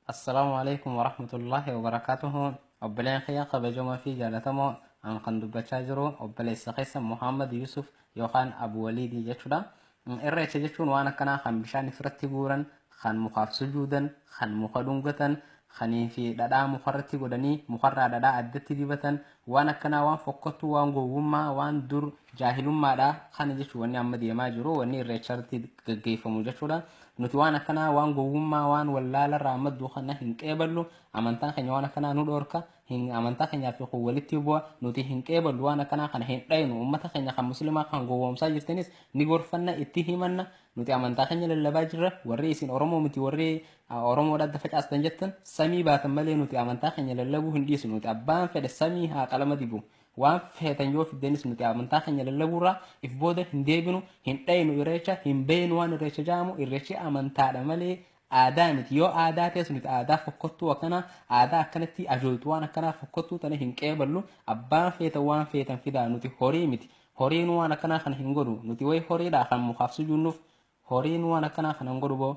Assalaamu alaikum warahmatullaahi wabarakaatuhu. Obboleen kiyya kabajamoo fi jaalatamoo, an kan dubbachaa jiru obboleessa keessa Muhammad Yusuf yookaan Abu Waliidii jechuudha. Irreecha jechuun waan akkanaa kan bishaan ifirratti guuran, kan mukaaf sujuudan, kan muka dhungatan, kanii fi dhadhaa mukarratti godhanii mukarraa dhadhaa addatti dibatan, waan akkanaa, waan fokkottuu, waan gowwummaa, waan dur jaahilummaadha. Kana jechuun wanni amma deemaa jiru, wanni irreecharratti gaggeeffamu jechuudha. Nuti waan akkanaa, waan gowwummaa, waan wallaalarraa madduu kana hin qeeballu. Amantaan keenya waan akkanaa nu dhoorka. Hin amantaa keenyaa fi kun walitti bu'a. Nuti hin qeeballu, waan akkanaa kana hin dhaynu. Ummata keenya kan muslimaa kan gowwoomsaa jirtanis ni gorfanna, itti himanna. Nuti amantaa keenya lallabaa jirra. Warri isin Oromoo miti, warri Oromoodha adda facaastan jettan, samii baatan malee nuti amantaa keenya lallabuu hin dhiisnu. Nuti abbaan fedhe samii haa qalama dibu, waan feetan yoo fiddanis, nuti amantaa keenya lallabuurraa if booda hin deebinu. Hin dhaynu irreecha, hin beeynu waan irreecha jaamu. Irreechi amantaadha malee aadaa miti. Yoo aadaa ta'es, nuti aadaa fokkottuu akkanaa, aadaa akkanatti ajooytu, waan akkanaa fokkottuu tana hin qeeballu. Abbaan feetan waan feetan fidaa, nuti horii miti. Horiin waan akkanaa kana hin godhu. Nuti wayi horiidha kan mukaaf sujuunnuuf? Horiin waan akkanaa kana hin godhu boo.